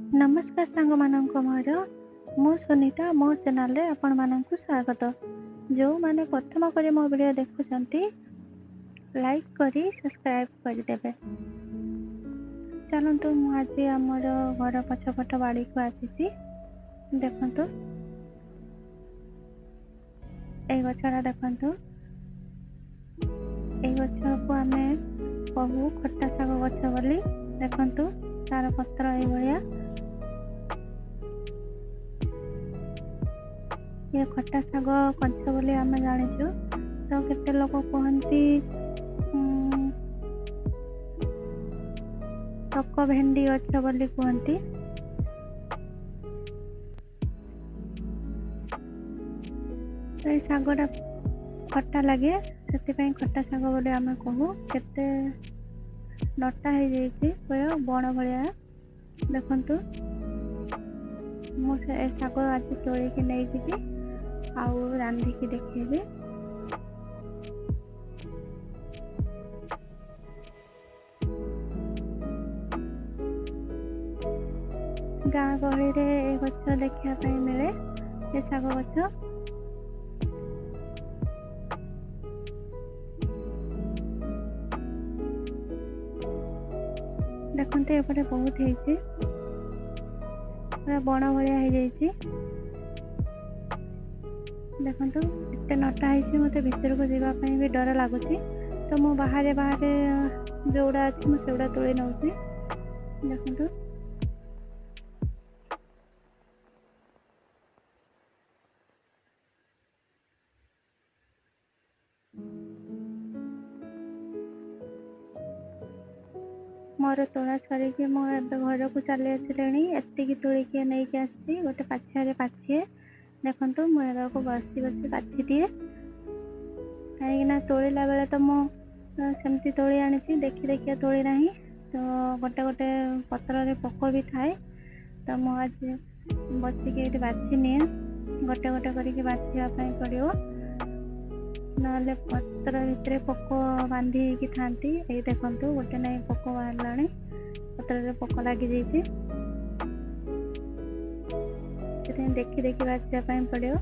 ନମସ୍କାର ସାଙ୍ଗମାନଙ୍କ, ମୋର ମୁଁ ସୁନିତା, ମୋ ଚ୍ୟାନେଲରେ ଆପଣମାନଙ୍କୁ ସ୍ୱାଗତ। ଯେଉଁମାନେ ପ୍ରଥମ କରି ମୋ ଭିଡ଼ିଓ ଦେଖୁଛନ୍ତି, ଲାଇକ୍ କରି ସବସ୍କ୍ରାଇବ୍ କରିଦେବେ। ଚାଲନ୍ତୁ, ମୁଁ ଆଜି ଆମର ଘର ପଛପଟ ବାଡ଼ିକୁ ଆସିଛି। ଦେଖନ୍ତୁ, ଏଇ ଗଛଟା ଦେଖନ୍ତୁ। ଏଇ ଗଛକୁ ଆମେ କହୁ ଖଟା ଶାଗ ଗଛ ବୋଲି। ଦେଖନ୍ତୁ, ତାର ପତ୍ର ଏଇଭଳିଆ। ଇଏ ଖଟା ଶାଗ ଗଛ ବୋଲି ଆମେ ଜାଣିଛୁ। ତ କେତେ ଲୋକ କୁହନ୍ତି ଟକ ଭେଣ୍ଡି ଗଛ ବୋଲି କୁହନ୍ତି। ତ ଏଇ ଶାଗଟା ଖଟା ଲାଗେ, ସେଥିପାଇଁ ଖଟା ଶାଗ ବୋଲି ଆମେ କହୁ। କେତେ ଲଟା ହେଇଯାଇଛି, ପୁରା ବଣ ଭଳିଆ। ଦେଖନ୍ତୁ, ମୁଁ ସେ ଶାଗ ଆଜି ତୋଳିକି ନେଇଯିବି ଆଉ ରାନ୍ଧିକି ଦେଖେଇବି। ଗାଁ ଗହଳିରେ ଏ ଗଛ ଦେଖିବା ପାଇଁ ମିଳେ, ଏ ଶାଗ ଗଛ। ଦେଖନ୍ତୁ, ଏପଟେ ବହୁତ ହେଇଛି, ପୁରା ବଣ ଭଳିଆ ହେଇଯାଇଛି। ଦେଖନ୍ତୁ, ଏତେ ନଟା ହେଇଛି, ମୋତେ ଭିତରକୁ ଯିବା ପାଇଁ ବି ଡର ଲାଗୁଛି। ତ ମୁଁ ବାହାରେ ବାହାରେ ଯେଉଁଗୁଡ଼ା ଅଛି, ମୁଁ ସେଗୁଡ଼ା ତୋଳି ନେଉଛି। ଦେଖନ୍ତୁ, ମୋର ତୋଳା ସରିକି ମୁଁ ଏବେ ଘରକୁ ଚାଲି ଆସିଲିଣି। ଏତିକି ତୋଳିକି ନେଇକି ଆସିଛି ଗୋଟେ ପାଛିଆରେ ପାଛିଏ। ଦେଖନ୍ତୁ, ମୁଁ ଏଟାକୁ ବସି ବସି ବାଛି ଦିଏ, କାହିଁକିନା ତୋଳିଲା ବେଳେ ତ ମୁଁ ସେମିତି ତୋଳି ଆଣିଛି, ଦେଖି ଦେଖିଆ ତୋଳି ନାହିଁ। ତ ଗୋଟେ ଗୋଟେ ପତ୍ରରେ ପୋକ ବି ଥାଏ। ତ ମୁଁ ଆଜି ବସିକି ଏଇଠି ବାଛି ନିଏ। ଗୋଟେ ଗୋଟେ କରିକି ବାଛିବା ପାଇଁ ପଡ଼ିବ, ନହେଲେ ପତ୍ର ଭିତରେ ପୋକ ବାନ୍ଧି ହେଇକି ଥାନ୍ତି। ଏଇ ଦେଖନ୍ତୁ, ଗୋଟେ ନାଇଁ ପୋକ ବାହାରିଲାଣି, ପତ୍ରରେ ପୋକ ଲାଗିଯାଇଛି। ସେଥିପାଇଁ ଦେଖି ଦେଖି ବାଛିବା ପାଇଁ ପଡ଼ିବ।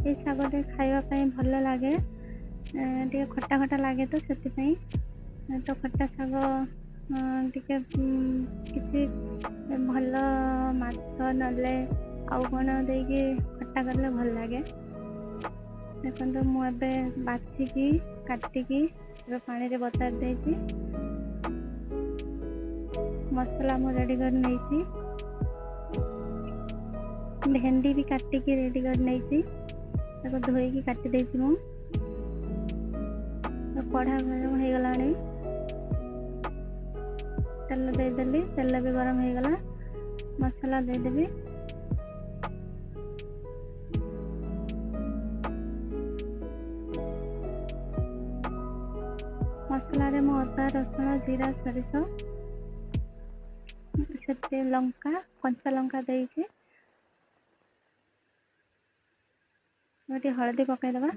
ଏଇ ଶାଗଟି ଖାଇବା ପାଇଁ ଭଲ ଲାଗେ, ଟିକେ ଖଟା ଖଟା ଲାଗେ ତ ସେଥିପାଇଁ। ତ ଖଟା ଶାଗ ଟିକେ କିଛି ଭଲ ମାଛ ନହେଲେ ଆଉ କ'ଣ ଦେଇକି ଖଟା କଲେ ଭଲ ଲାଗେ। ଦେଖନ୍ତୁ, ମୁଁ ଏବେ ବାଛିକି କାଟିକି ଏବେ ପାଣିରେ ବତାରି ଦେଇଛି। ମସଲା ମୁଁ ରେଡ଼ି କରି ନେଇଛି, ଭେଣ୍ଡି ବି କାଟିକି ରେଡ଼ି କରି ନେଇଛି, ତାକୁ ଧୋଇକି କାଟି ଦେଇଛି ମୁଁ। କଢ଼ା ଗରମ ହେଇଗଲାଣି, ତେଲ ଦେଇଦେଲି, ତେଲ ବି ଗରମ ହେଇଗଲା, ମସଲା ଦେଇଦେବି। ମସଲାରେ ମୁଁ ଅଦା, ରସୁଣ, ଜିରା, ସୋରିଷ, ସେଥିରେ ଲଙ୍କା, କଞ୍ଚା ଲଙ୍କା ଦେଇଛି। ଟିକେ ହଳଦୀ ପକାଇଦେବା।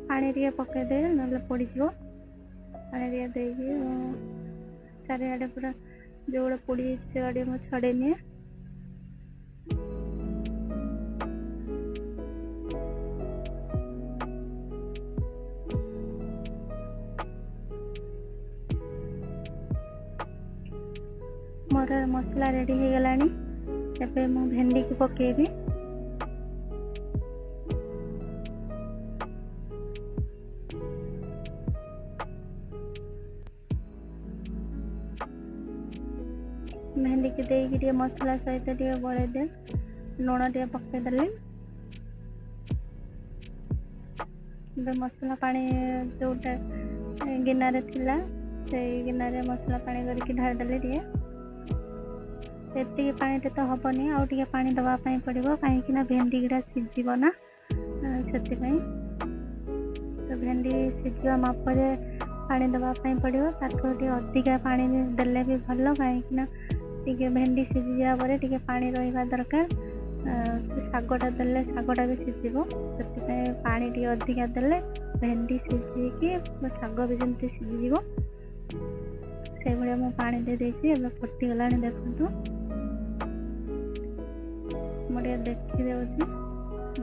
ପାଣି ଟିକେ ପକାଇଦେବେ, ନହେଲେ ପୋଡ଼ିଯିବ। ପାଣି ଟିକେ ଦେଇକି ଚାରିଆଡ଼େ ପୁରା ଯେଉଁଗୁଡ଼ା ପୋଡ଼ିଯାଇଛି, ସେଗୁଡ଼ା ମୁଁ ଛଡ଼େଇ ନିଏ। ମୋର ମସଲା ରେଡ଼ି ହେଇଗଲାଣି। ଏବେ ମୁଁ ଭେଣ୍ଡିକୁ ପକାଇବି। ଭେଣ୍ଡିକି ଦେଇକି ଟିକେ ମସଲା ସହିତ ଟିକେ ଗୋଳେଇ ଦିଏ। ଲୁଣ ଟିକେ ପକାଇଦେଲି। ଏବେ ମସଲା ପାଣି ଯେଉଁଟା ଗିନାରେ ଥିଲା, ସେଇ ଗିନାରେ ମସଲା ପାଣି କରିକି ଢାଳିଦେଲି ଟିକେ। ଏତିକି ପାଣିରେ ତ ହେବନି, ଆଉ ଟିକେ ପାଣି ଦେବା ପାଇଁ ପଡ଼ିବ, କାହିଁକିନା ଭେଣ୍ଡି ଗୁଡ଼ା ସିଝିବ ନା, ସେଥିପାଇଁ। ତ ତ ଭେଣ୍ଡି ସିଝିବା ମାପରେ ପାଣି ଦେବା ପାଇଁ ପଡ଼ିବ। ତାଠୁ ଟିକେ ଅଧିକା ପାଣି ଦେଲେ ବି ଭଲ, କାହିଁକିନା ଟିକେ ଭେଣ୍ଡି ସିଝିଯିବା ପରେ ଟିକେ ପାଣି ରହିବା ଦରକାର। ସେ ଶାଗଟା ଦେଲେ ଶାଗଟା ବି ସିଝିବ, ସେଥିପାଇଁ ପାଣି ଟିକେ ଅଧିକା ଦେଲେ ଭେଣ୍ଡି ସିଝିକି ଶାଗ ବି ଯେମିତି ସିଝିଯିବ ସେଇଭଳିଆ ମୁଁ ପାଣି ଦେଇଦେଇଛି। ଏବେ ଫୁଟିଗଲାଣି ଦେଖନ୍ତୁ, ମୁଁ ଟିକେ ଦେଖିଦେଉଛି।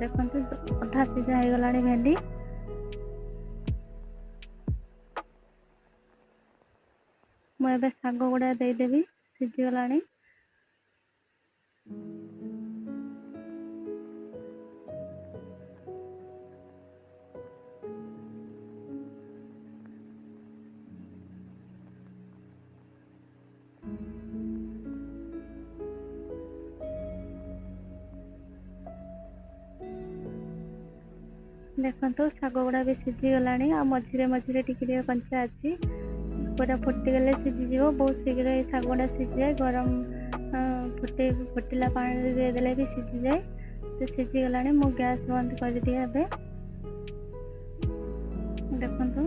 ଦେଖନ୍ତୁ ଅଧା ସିଝା ହେଇଗଲାଣି ଭେଣ୍ଡି। ମୁଁ ଏବେ ଶାଗ ଗୁଡ଼ା ଦେଇଦେବି, ସିଝିଗଲାଣି। ଦେଖନ୍ତୁ ଶାଗ ଗୁଡ଼ା ବି ସିଝିଗଲାଣି, ଆଉ ମଝିରେ ମଝିରେ ଟିକେ ଟିକେ କଞ୍ଚା ଅଛି। ପୁରା ଫୁଟିଗଲେ ସିଝିଯିବ ବହୁତ ଶୀଘ୍ର। ଏଇ ଶାଗ ଗୁଡ଼ା ସିଝିଯାଏ, ଗରମ ଫୁଟିଲା ପାଣିରେ ଦେଇଦେଲେ ବି ସିଝିଯାଏ। ତ ସିଝିଗଲାଣି, ମୁଁ ଗ୍ୟାସ୍ ବନ୍ଦ କରିଦିଏ ଏବେ। ଦେଖନ୍ତୁ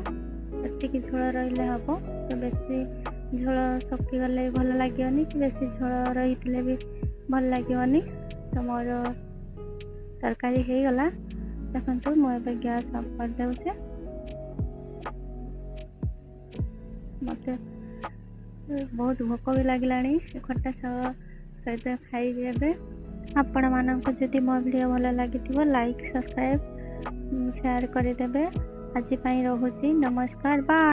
ଏତିକି ଝୋଳ ରହିଲେ ହେବ। ତ ବେଶୀ ଝୋଳ ଶୁଖିଗଲେ ବି ଭଲ ଲାଗିବନି, କି ବେଶୀ ଝୋଳ ରହିଥିଲେ ବି ଭଲ ଲାଗିବନି। ତ ମୋର ତରକାରୀ ହେଇଗଲା। ଦେଖନ୍ତୁ ମୁଁ ଏବେ ଗ୍ୟାସ୍ ଅଫ୍ କରିଦେଉଛି। ମୋତେ ବହୁତ ଭୋକ ବି ଲାଗିଲାଣି, ଖଟା ଶାଗ ସହିତ ଖାଇବି ଏବେ। ଆପଣମାନଙ୍କୁ ଯଦି ମୋ ଭିଡ଼ିଓ ଭଲ ଲାଗିଥିବ ଲାଇକ୍, ସବସ୍କ୍ରାଇବ୍, ସେୟାର କରିଦେବେ। ଆଜି ପାଇଁ ରହୁଛି, ନମସ୍କାର, ବାଏ।